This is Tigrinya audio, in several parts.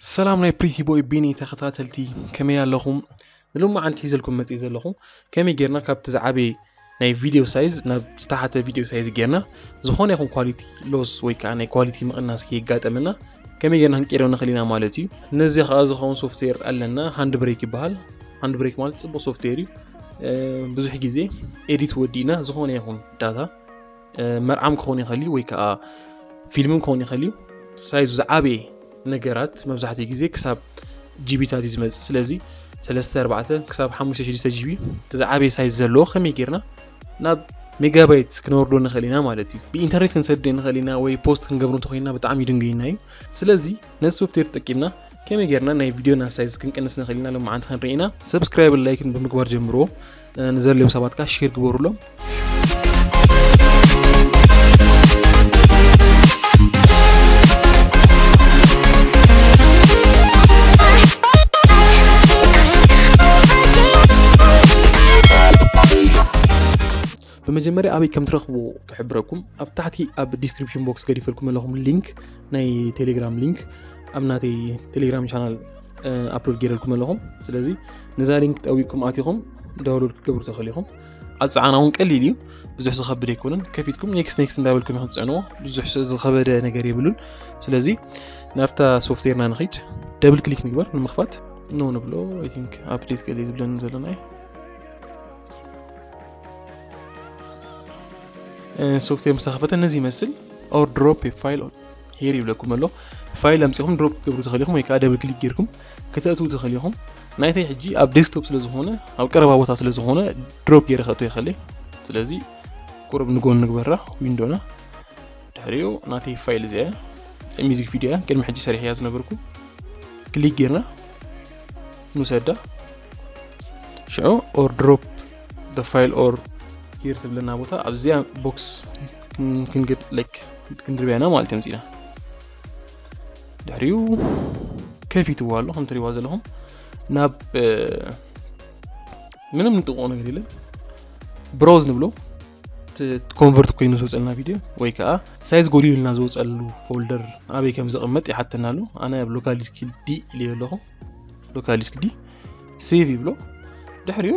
ሰላም ናይ ፕሪቲ ቦይ ቢኒ ተኸታተልቲ፣ ከመይ ኣለኹም? ንሎማዓንቲ ሒዘልኩም መፅእ ዘለኹ ከመይ ጌርና ካብቲ ዝዓበየ ናይ ቪዲዮ ሳይዝ ናብ ዝተሓተ ቪዲዮ ሳይዝ ጌርና ዝኾነ ይኹን ኳሊቲ ሎስ ወይ ከዓ ናይ ኳሊቲ ምቕናስ ከየጋጠመና ከመይ ጌርና ክንቀይሮ ንኽእል ኢና ማለት እዩ። ነዚ ከዓ ዝኸውን ሶፍትዌር ኣለና፣ ሃንድ ብሬክ ይበሃል። ሃንድ ብሬክ ማለት ፅቡቕ ሶፍትዌር እዩ። ብዙሕ ግዜ ኤዲት ወዲእና ዝኾነ ይኹን ዳታ መርዓም ክኸውን ይኽእል እዩ ወይ ከዓ ፊልም ክኸውን ይኽእል እዩ። ሳይዙ ዝዓበየ ነገራት መብዛሕትኡ ግዜ ክሳብ ጂቢታት እዩ ዝመፅእ። ስለዚ ሰለስተ ኣርባዕተ ክሳብ ሓሙሽተ ሽዱሽተ ጂቢ እቲ ዝዓበየ ሳይዝ ዘለዎ ከመይ ጌርና ናብ ሜጋባይት ክነወርዶ ንኽእል ኢና ማለት እዩ። ብኢንተርኔት ክንሰድድ ንኽእል ኢና ወይ ፖስት ክንገብሮ እንተኮይና ብጣዕሚ ይድንግዩና እዩ። ስለዚ ነዚ ሶፍትዌር ተጠቂምና ከመይ ጌርና ናይ ቪዲዮና ሳይዝ ክንቀንስ ንኽእል ኢና ሎማዓንቲ ክንርኢ ኢና። ሰብስክራይብን ላይክን ብምግባር ጀምርዎ። ንዘድልዮም ሰባት ከዓ ሼር ግበሩሎም። ብመጀመርያ ኣበይ ከም ትረኽብዎ ክሕብረኩም ኣብ ታሕቲ ኣብ ዲስክሪፕሽን ቦክስ ገዲፈልኩም ኣለኹም ሊንክ፣ ናይ ቴሌግራም ሊንክ ኣብ ናተይ ቴሌግራም ቻናል ኣፕሎድ ገይረልኩም ኣለኹም። ስለዚ ነዛ ሊንክ ጠዊቅኩም ኣቲኹም ዳውንሎድ ክትገብሩ ትኽእሉ ኢኹም። ኣፀዓና እውን ቀሊል እዩ፣ ብዙሕ ዝኸብድ ኣይኮነን። ከፊትኩም ኔክስት ኔክስት እንዳበልኩም ኢኹም ትፅዕንዎ፣ ብዙሕ ዝኸበደ ነገር የብሉን። ስለዚ ናብታ ሶፍትዌርና ንኺድ፣ ደብል ክሊክ ንግበር ንምኽፋት። ኖ ንብሎ። ኣይ ቲንክ ኣፕዴት ገለ ዝብለኒ ዘሎ ናይ ሶፍትዌር ምስ ተኸፈተ ነዚ ይመስል። Or drop a file here ይብለኩም ኣሎ። ፋይል ኣምፂኹም ድሮፕ ክትገብሩ ትኽእሉ ኢኹም ወይ ከዓ ደብል ክሊክ ጌርኩም ከተእትዉ ትኽእሉ ኢኹም። ናይተይ ሕጂ ኣብ ዴስክቶፕ ስለ ዝኾነ፣ ኣብ ቀረባ ቦታ ስለ ዝኾነ ድሮፕ ጌረ ከእትዎ ይኽእል እየ። ስለዚ ቁሩብ ንጎን ንግበራ ዊንዶና። ድሕሪኡ ናተይ ፋይል እዚኣ ሚዚክ ቪድዮ እያ፣ ቅድሚ ሕጂ ሰሪሐያ ዝነበርኩ። ክሊክ ጌርና ንውሰዳ። ሽዑ or drop the file or here ትብለና ቦታ ኣብዚኣ ቦክስ ክንገድ ላይክ ክንድርብያ ኢና ማለት እዮም። ድሕሪኡ ከፊትዎ ኣሎ ከም ትሪእዋ ዘለኹም። ናብ ምንም ንጥቕኦ ነገር የለን። ብራውዝ ንብሎ። ኮንቨርት ኮይኑ ዝወፀልና ቪድዮ ወይ ከዓ ሳይዝ ጎዲሉልና ዝወፀሉ ፎልደር ኣበይ ከም ዝቕመጥ ይሓተና ኣሎ። ኣነ ኣብ ሎካል ዲስክ ዲ ኢለ ኣለኹ። ሎካል ዲስክ ዲ ሴቭ ይብሎ። ድሕሪኡ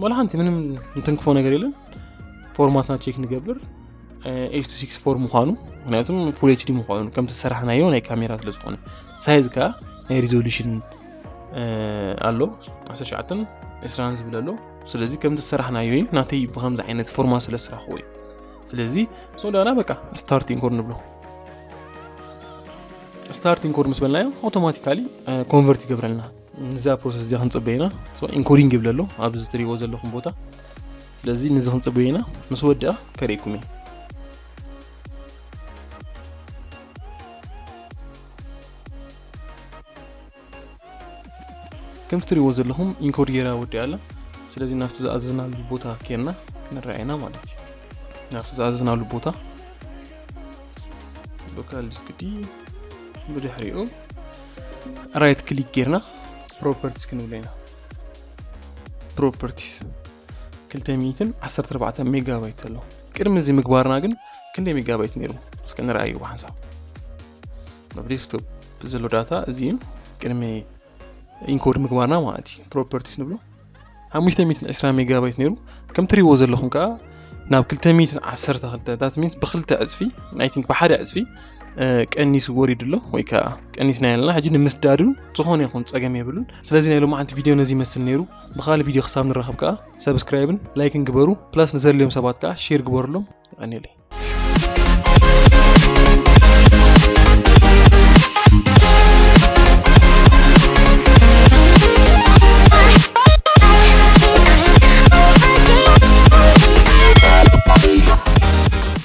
ወላ ሓንቲ ምንም እንትንክፎ ነገር የለን። ፎርማትና ቼክ ንገብር። ኤች ቱ ሲክስ ፎር ምዃኑ፣ ምክንያቱም ፉል ኤች ዲ ምዃኑ ከም ዝሰራሕናዮ ናይ ካሜራ ስለ ዝኾነ። ሳይዝ ከዓ ናይ ሪዞሉሽን ኣሎ፣ ዓሰርተ ትሽዓተን ዕስራን ዝብል ኣሎ። ስለዚ ከም ዝሰራሕናዮ እዩ፣ ናተይ ብከምዚ ዓይነት ፎርማት ስለ ዝሰራሕዎ እዩ። ስለዚ ሶ ዳና በቃ ስታርት ኢንኮድ ንብሎ። ስታርት ኢንኮድ ምስ በልናዮ ኣውቶማቲካሊ ኮንቨርት ይገብረልና። ንዛ ፕሮሰስ እዚኣ ክንፅበይ ኢና። ኢንኮዲንግ ይብል ኣሎ ኣብዚ ትሪእዎ ዘለኹም ቦታ። ስለዚ ነዚ ክንፅበይ ኢና፣ ምስ ወድኣ ከርእየኩም እየ። ከም ትሪእዎ ዘለኹም ኢንኮድ ጌራ ወዲኣ ኣላ። ስለዚ ናብቲ ዝኣዘዝናሉ ቦታ ኬርና ክንረኣየና ማለት እዩ። ናብቲ ዝኣዘዝናሉ ቦታ ሎካል ዲስክ ዲ፣ ብድሕሪኡ ራይት ክሊክ ጌርና ፕሮፐርቲስ ክንብሎ ኢና። ፕሮፐርቲስ ክልተ ሚእትን ዓሰርተ ኣርባዕተ ሜጋባይት ኣሎ። ቅድሚ እዚ ምግባርና ግን ክንደይ ሜጋባይት ነይሩ? እስከ ንርኣዮ ብሓንሳብ። ኣብ ዴስክቶፕ ዘሎ ዳታ እዚ እዩ። ቅድሚ ኢንኮድ ምግባርና ማለት እዩ። ፕሮፐርቲስ ንብሎ። ሓሙሽተ ሚእትን ዕስራ ሜጋባይት ነይሩ። ከም ትሪእዎ ዘለኹም ከዓ ናብ ክልተ ሚእትን ዓሰርተ ክልተ፣ that means ብክልተ ዕፅፊ፣ I think ብሓደ ዕፅፊ ቀኒሱ ወሪዱ ኣሎ፣ ወይ ከዓ ቀኒስና ያለና። ሕጂ ንምስዳዱ ዝኾነ ይኹን ፀገም የብሉን። ስለዚ ናይ ሎማዓንቲ ቪድዮ ነዚ ይመስል ነይሩ። ብኻልእ ቪድዮ ክሳብ ንራኸብ ከዓ ሰብስክራይብን ላይክን ግበሩ። ፕላስ ንዘድልዮም ሰባት ከዓ ሼር ግበሩሎም። የቐንየለይ።